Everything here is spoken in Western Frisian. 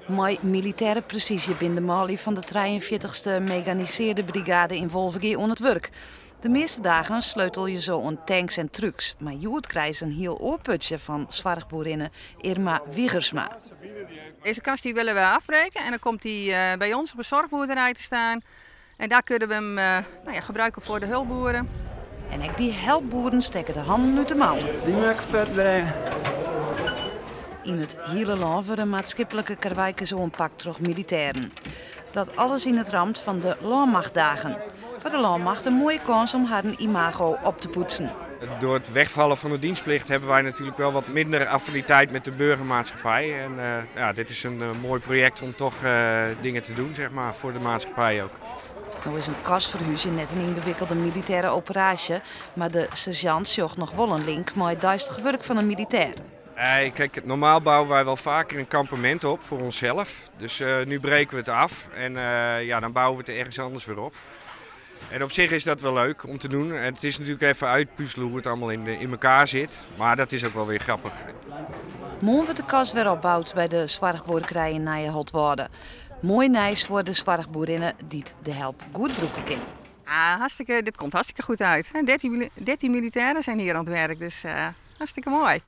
Mei militêre presyzje binne de manlju fan de trijeenfjirtichste Meganisearde Brigade yn Wolvegea oan it wurk. De measte dagen sleutelje se oan tanks en trucks, mar hjoed krije se in hiel oar putsje fan soarchboerinne Irma Wiegersma. Deze kast die willen we afbreken en dan komt die bij ons op de zorgboerderij te staan. En daar kunnen we hem nou ja, gebruiken voor de hulpboeren. En ek dy helpboeren stekke de hannen út de mouwen. Dy moat ik fuortbringe. Yn it hiele lân wurde maatskiplike karweikes oanpakt troch militêren. Dat alles yn it ramt fan de Lânmachtdagen. Foar de lânmacht in moaie kâns om harren imago op te poetsen. Door het wegvallen van de dienstplicht hebben wij natuurlijk wel wat minder affiniteit met de burgermaatschappij. En ja, dit is een mooi project om toch dingen te doen, zeg maar, voor de maatschappij ook. No is in kast ferhúzje net in yngewikkelde militêre operaasje, mar de sersjant sjocht noch wol in link mei it deistich wurk fan in militêr. Nee, kijk, normaal bouwen wij wel vaker een kampement op voor onszelf. Dus nu breken we het af en ja, dan bouwen we het ergens anders weer op. En op zich is dat wel leuk om te doen. En het is natuurlijk even uitpuzzelen hoe het allemaal in elkaar zit. Maar dat is ook wel weer grappig. Moarn wurdt de kast wer opboud by de soarchboerderij yn Nijeholtwâlde. Moai nijs foar de soarchboerinne dy't de help goed brûke kin. Ah, hartstikke, dit komt hartstikke goed uit. 13 militairen zijn hier aan het werk, dus hartstikke mooi.